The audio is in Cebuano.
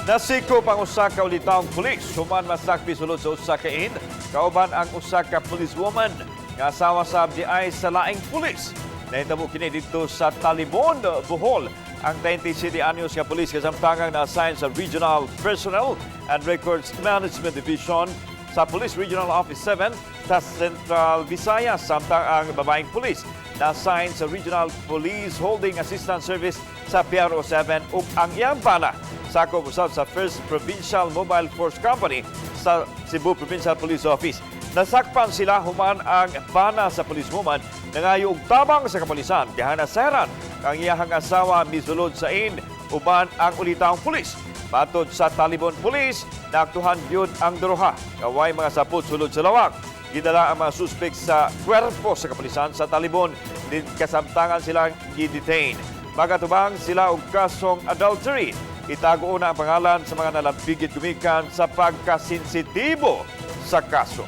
Nasikop ang usa ka ulitawong pulis human masakpi sulod sa usa ka inn kauban ang usa ka policewoman nga asawa sa diay sa laing pulis. Nahitabo kini didto sa Talibon, Bohol. Ang 27 anyos nga pulis kasamtangang na-assign sa Regional Personnel and Records Management Division sa Police Regional Office 7 sa Central Visayas, samtang ang babaeng pulis na-assign sa Regional Police Holding Assistance Service sa PRO 7 ug ang iyang bana sakop usab sa 1st Provincial Mobile Force Company sa Cebu Provincial Police Office. Nasakpan sila human ang bana sa policewoman nangayo og tabang sa kapolisan gihana seran ang iyahang asawa misulod sa inn uban ang ulitawong pulis. Matod sa Talibon Police, naaktuhan gyud ang duha nga way mga sapot sulod sa lawak. Gidala ang mga suspek sa kwerpo sa kapolisan sa Talibon din kasamtangan silang gi-detain. Magatubang sila og kasong adultery. Itago na ang pangalan sa mga nalampigit gumikan sa pagkasensitibo sa kaso.